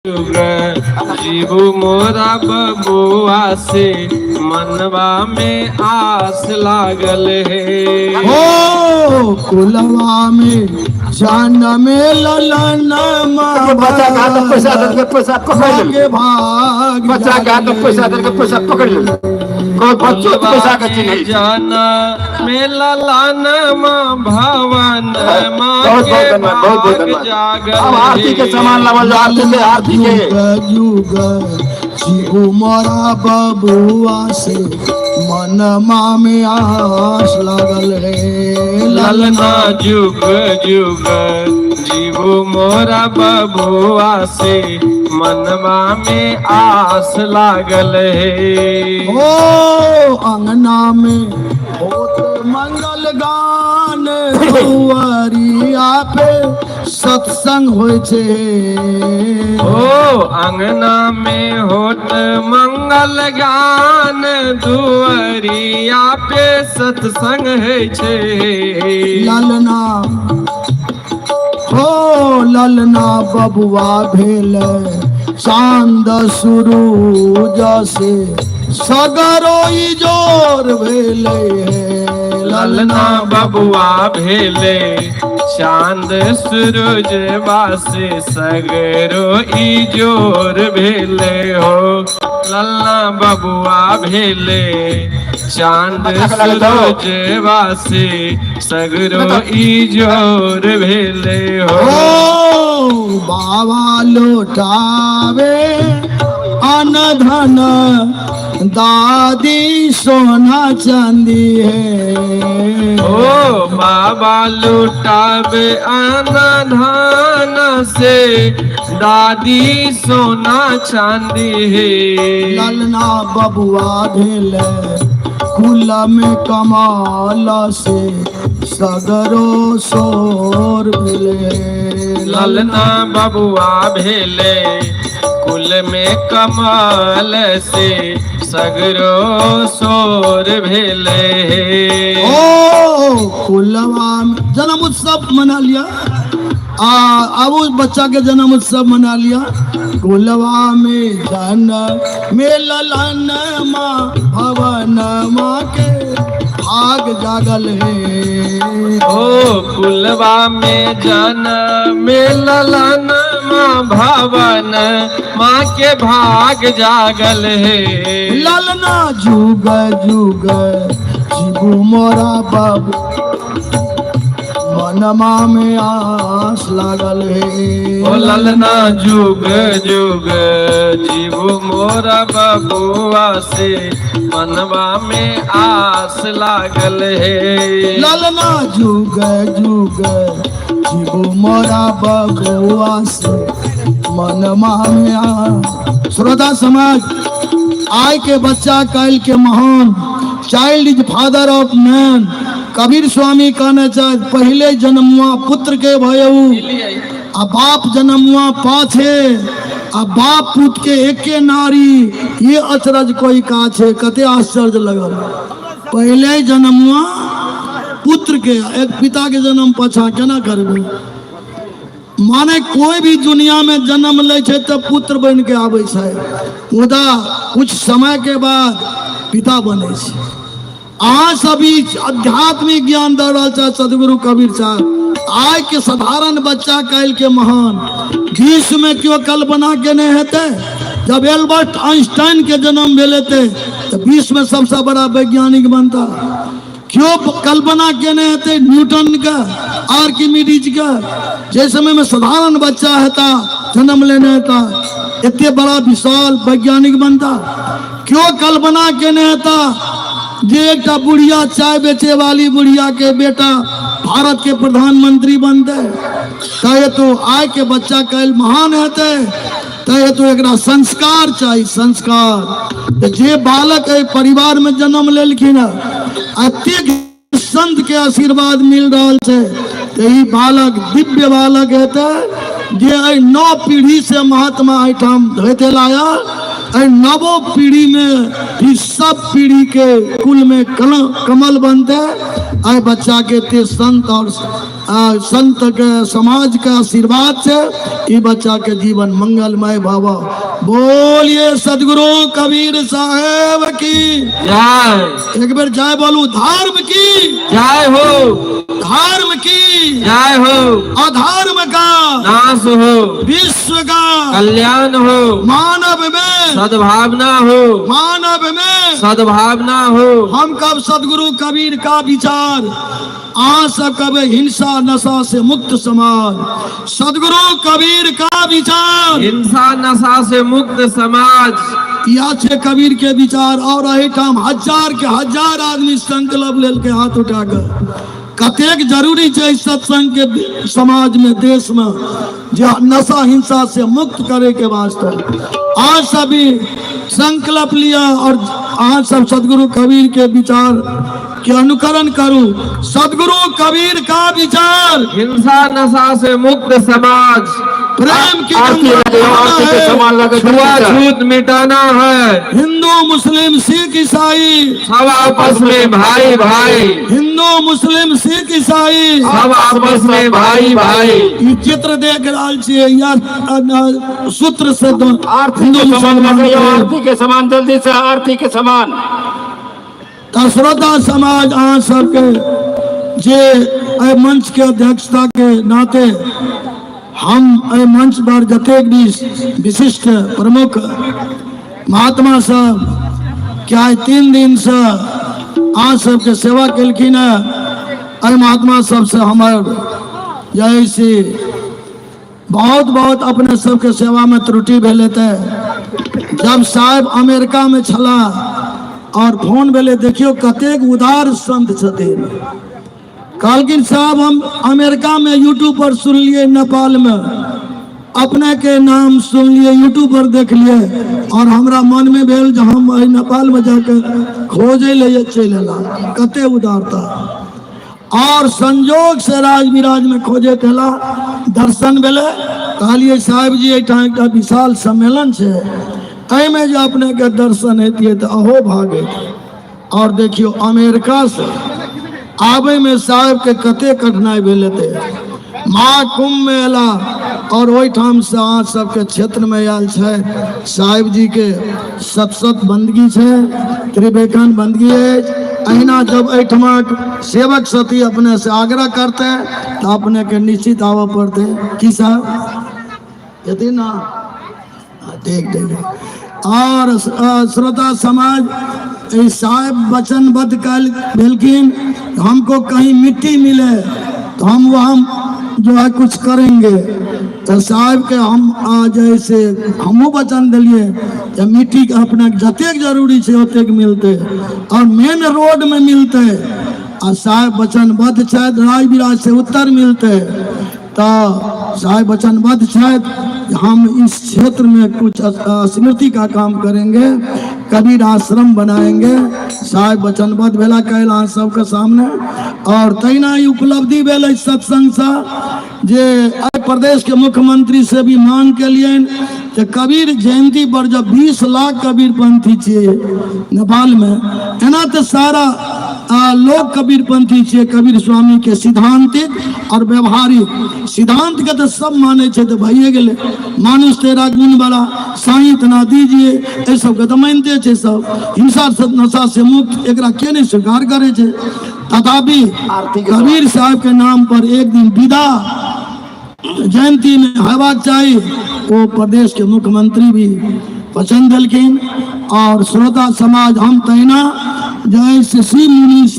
जुग जीवू मोरा बबुआ से मनवा में आस लागल हे। हो कुलवा में जन्म ललन बच्चा के हाथ में पैसा दे के पैसा पकड़ के लेलकै। भाग बच्चा के हाथ में पैसा दे के पैसा पकड़ लेलकै। कोई बच्चो के पैसा के चिन्है छै। जन में ललन माँ भवन माँ बहुत के बहुत धन्यवाद, बहुत बहुत भाग धन्यवाद। जागल अब आरती के सामान लावल जाओ, आरती के, आरती के। जुग जुग जीवू मोरा बबुआ से मनमा में आस लागल हे। ललना जुग जुग जीवू मोरा बबुआ से मनवा में आस लागल हे। ओ अंगना में होत मंगल गान, दुआरिया पे सत्संग होइ छै। ओ अंगना में होत मंगल गान, दुअरिया पे सत्संग है छै। ललना हो ललना बबुआ भेल चांद सुरूज से सगरो जोर भेलै हे। ललना बबुआ भेले चांद सूरज वासे सगरो ई जोर भेले हो। ललना बबुआ भेले चांद सूरज वासे सगरो ई जोर भेले हो। ओ बाबा लौटावे अन धन, दादी सोना चांदी है। ओ बाबा लुटावे आना धान से, दादी सोना चांदी है। ललना बबुआ भेल कुल में कमाल से सगरो शोर भेले। ललना बबुआ भेले कुल में कमाल से सगरो शोर भेले। ओ कुलवा में जन्म उत्सव मना लिया, आ अब उस बच्चा के जन्म उत्सव मना लिया। कुलवा में जन्म में ललन माँ भवन माँ के भाग जागल है। ओ कुलवा में जन में ललन माँ भवन माँ के भाग जागल हे। ललना जुग जुग जीवू मोरा बाबू मनमा में आस लागल हे। ओ ललना जुग जुग जीवू मोरा बबुआ से मनवा में आस लागल हे। ललना जुग जुग जीवू मोरा बबुआ से मनमा में आस। श्रोता समाज, आय के बच्चा काल्हि के महान। Child is father of man. Kabir Swami कहने चाहे, पहले जन्मुआ पुत्र के भयऊ आ बाप जन्मुआ पाछे, आ बाप पुत के एके नारी, ये अचरज कोई का छे। कते आश्चर्य लगल। पहले जन्मुआ पुत्र के, एक पिता के जन्म पाछा केना करबै? माने कोई भी दुनिया में जन्म लै छै तऽ पुत्र बन के आबै छै, मुदा कुछ समय के बाद पिता बनै छै। अहाँ सभी आध्यात्मिक ज्ञान दऽ रहल छै सदगुरु कबीर साहब। आइ के साधारण बच्चा काल्हि के महान। विश्व में केओ कल्पना केने हेतै? जब एल्बर्ट आइंस्टाइन के जन्म भेल हेतै तऽ विश्व में सबसे बड़ा वैज्ञानिक बनता। केओ कल्पना केने हेतै न्यूटन के, आर्किमिडीज के, जे समय में साधारण बच्चा हेता जन्म लेने हेता, एते बड़ा विशाल वैज्ञानिक बनता? केओ कल्पना केने हेता जे एकटा बुढ़िया, चाय बेचे वाली बुढ़िया के बेटा भारत के प्रधानमंत्री बनते? तै तो आय के बच्चा काल्हि महान हेतै। तै तो एकरा संस्कार चाही, संस्कार। तऽ जे बालक एहि परिवार में जन्म लेलखिन हँ, एतेक संत के आशीर्वाद मिल रहल छै, तऽ ई बालक दिव्य बालक हेतै। जे एहि नौ पीढ़ी से महात्मा एहिठाम होते लाया, एहि नवो पीढ़ी में भी सब पीढ़ी के कुल में कमल बनते। एहि बच्चा के एते संत और संत के समाज के आशीर्वाद से ई बच्चा के जीवन मंगलमय भव। बोलिए सदगुरु कबीर साहेब की जय। एक बेर जय बोलू। धर्म की जय हो। धर्म की जय हो। अधर्म का नाश हो। विश्व का कल्याण हो। मानव में सद्भावना हो। मानव में सद्भावना हो। हम कब सदगुरु कबीर का विचार आ सब कब हिंसा नशा से मुक्त समाज। सदगुरु कबीर का विचार हिंसा नशा से मुक्त समाज। यह छे कबीर के विचार। और एहिठाम हजार के हजार आदमी संकल्प लेल के हाथ उठा के कतेक जरूरी छै सत्संग के समाज में, देश में, जे नशा हिंसा से मुक्त करे के वास्ते आज सभी संकल्प लिया और आज सब सदगुरु कबीर के विचार के अनुकरण करू। सदगुरु कबीर का विचार हिंसा नशा से मुक्त समाज। प्रेम की आरती गंगा लगे, बहाना आरती के है। सामान लगे। छुआछूत मिटाना है। हिंदू मुस्लिम सिख ईसाई सब आपस में भाई भाई। हिंदू मुस्लिम सिख ईसाई सब आपस में भाई भाई। ई चित्र देख रहल छियै या सूत्र से आरती हिंदू के सामान मुसलमान लगे, के। आरती के सामान, जल्दी से आरती के सामान। तऽ श्रोता समाज, अहाँ सबके जे एहि मंच के अध्यक्षता के नाते हम एहि मंच पर जतेक भी विशिष्ट प्रमुख महात्मा सब के आइ 3 दिन से अहाँ सबके सेवा केलखिन हेँ, एहि महात्मा सबसे हमर जे से बहुत बहुत अपने सबके सेवा में त्रुटि भेल हेतै। जब साहेब अमेरिका में छला और फोन भेलै, देखियौ कतेक उदार संत छथिन। कहलखिन साहब, हम अमेरिका में यूट्यूब पर सुनलिए, नेपाल में अपने के नाम सुनलिए, यूट्यूब पर देखलिए और हमरा मन में भेल जे हम एहि नेपाल में जाके खोजे ले चलि एला। कते उदारता! और संजोग से राज विराज में खोजे एला, दर्शन भेलै। कहलिए साहेब जी, एहिठाम एकटा विशाल सम्मेलन छै, एहिमे जे अपने के दर्शन हेतियै तऽ अहो भाग हेतै। और देखियौ, अमेरिका से आबे में साहेब के कते कठिनाई भेल हेतै। महाकुंभ में एला और ओहिठाम से अहाँ सबके क्षेत्र में आयल छै। साहेब जी के सत सत बंदगी छै, त्रिवेकन बंदगी अछि। अहिना जब एहिठमा सेवक सती अपने से आग्रह करते तऽ अपने के निश्चित आबऽ पड़तै। की साहब, हेथिन ना? हाँ, ठीक ठीक। और श्रोता समाज, ई साहेब वचनबद्ध कल भेलखिन, हमको कहीं मिट्टी मिले तो हम वहाँ जो है कुछ करेंगे। तो साहेब के हम जैसे हमहूँ वचन दिलिए जे मिट्टी के अपने जतेक जरूरी छै ओतेक मिलते और मेन रोड में मिलते। आ साहेब वचनबद्ध छथि, राज विराज से उत्तर मिलते। तो साहेब वचनबद्ध छथि, हम इस क्षेत्र में कुछ स्मृति का काम करेंगे, कबीर आश्रम बनाएंगे। साहेब वचनबद्ध भेला काल्हि अहाँ सबके सामने। और तहिना ई उपलब्धि भेल अछि सत्संगसँ जे एहि प्रदेश के मुख्यमंत्री से भी मांग केलियनि जे कबीर जयंती पर जब 20 लाख कबीर पंथी छियै नेपाल में, एना तऽ सारा लोक कबीर पंथी छियै। कबीर स्वामी के सिद्धांतिक और व्यवहारिक सिद्धांत के तऽ सब मानै छै तऽ भइए गेलै। मानुष तेरा गुण बड़ा साईं इतना दीजिए, एहि सबके तऽ मानिते छै सब। हिंसा से नशा से मुक्त, एकरा के नहि स्वीकार करै छै? तथापि कबीर साहब के नाम पर एक दिन विदा जयंती में हेबाक चाही। ओ प्रदेश के मुख्यमंत्री भी वचन देलखिन। और श्रोता समाज, हम तहिना जय से श्री मुनि से